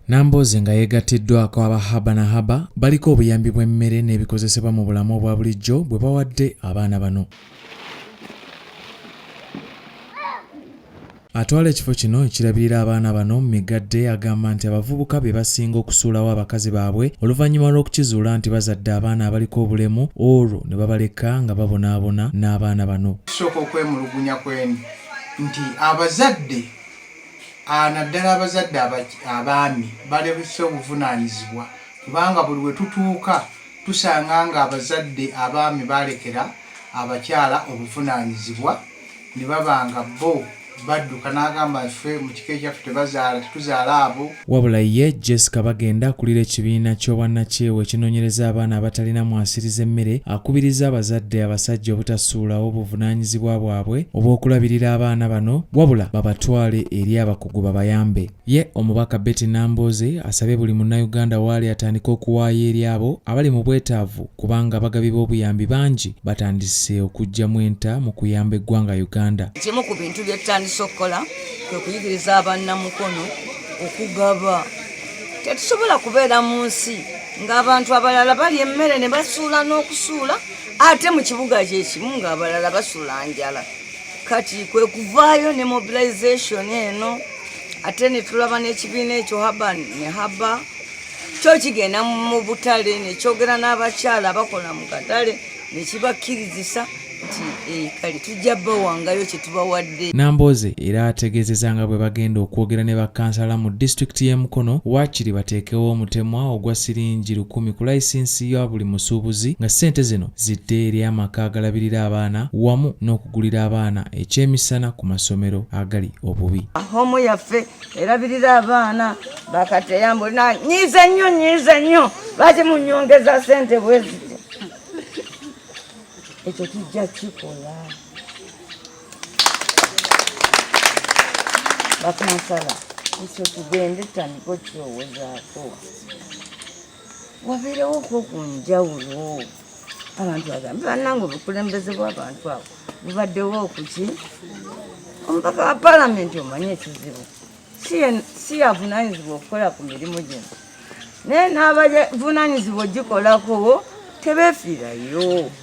Nambooze nga yeegattiddwako aba Haba na Haba baliko obuyambi bw'emmere n'ebikozesebwa mu bulamu obwa bulijjo bwe bawadde abaana bano. Atwala ekifo kino ekirabirira abaana bano Migadde agamba nti abavubuka be basinga okusuulawo abakazi baabwe oluvannyuma lw'okukizuula nti bazadde abaana abaliko obulemu olwo ne babaleka nga babonaabona n'abaana bano. Tusooka okwemulugunya kweni nti abazadde naddala abazadde abaami balese obuvunaanyizibwa kubanga buli we tutuuka tusanga nga abazadde abaami balekera abakyala obuvunaanyizibwa ne baba nga bo badduka n'agamba ffe mu kika ekyaffe tebazaala tetuzaala abo. Wabula ye Jessica Bagenda akulira ekibiina ky'obwannakyewa ekinoonyereza abaana abatalina mwasiriza emmere akubiriza abazadde abasajja obutasuulawo buvunaanyizibwa bwabwe obw'okulabirira abaana bano wabula babatwale eri abakugu babayambe. Ye omubaka Betty Nambooze asabye buli Munnayuganda waali atandike okuwaayo eri abo abali mu bwetaavu kubanga abagabi b'obuyambi bangi batandise okuggyamu enta mu kuyamba eggwanga Uganda. Ekimu ku bintu bye tutandise okukola kwe kuyigiriza abannamukono okugaba. Tetusobola kubeera mu nsi ng'abantu abalala balya emmere ne basuula n'okusuula ate mu kibuga kye kimu ng'abalala basula njala. Kati kwe kuvaayo ne mobilization eno ate ne tulaba n'ekibiina ekyo Haba ne Haba kyo kigenda mu butale ne kyogera n'abakyala abakola mu katale ne kibakkirizisa nti eh, kale tujja bawangayo kye tubawadde. Nambooze era ategeezezza nga bwe bagenda okwogera ne bakkansala mu disitulikiti y'e Mukono waakiri bateekewo omutemwa ogwa siringi 1000 ku layisinsi ya buli musuubuzi nga ssente zino zidde eri amaka agalabirira abaana wamu n'okugulira abaana ekyemisana ku masomero agali obubi. Hoomu yaffe erabirira abaana bakateyambu nyiize nnyo nyiize nnyo lwaki munyongeza ssente bwe ziti ekyo tujja kikola bakansala ekyo tugende tutandike okukirowoozaako wabeerewo ko ku njawulo abantu bagambe bannange obukulembeze bw'abantu abo bubaddewo okuki omubaka wa palamenti omanyi ekizibu si yavunanyizibwa okukola ku mirimu gino naye n'abavunanyizibwa ogikolako tebeefiirayo.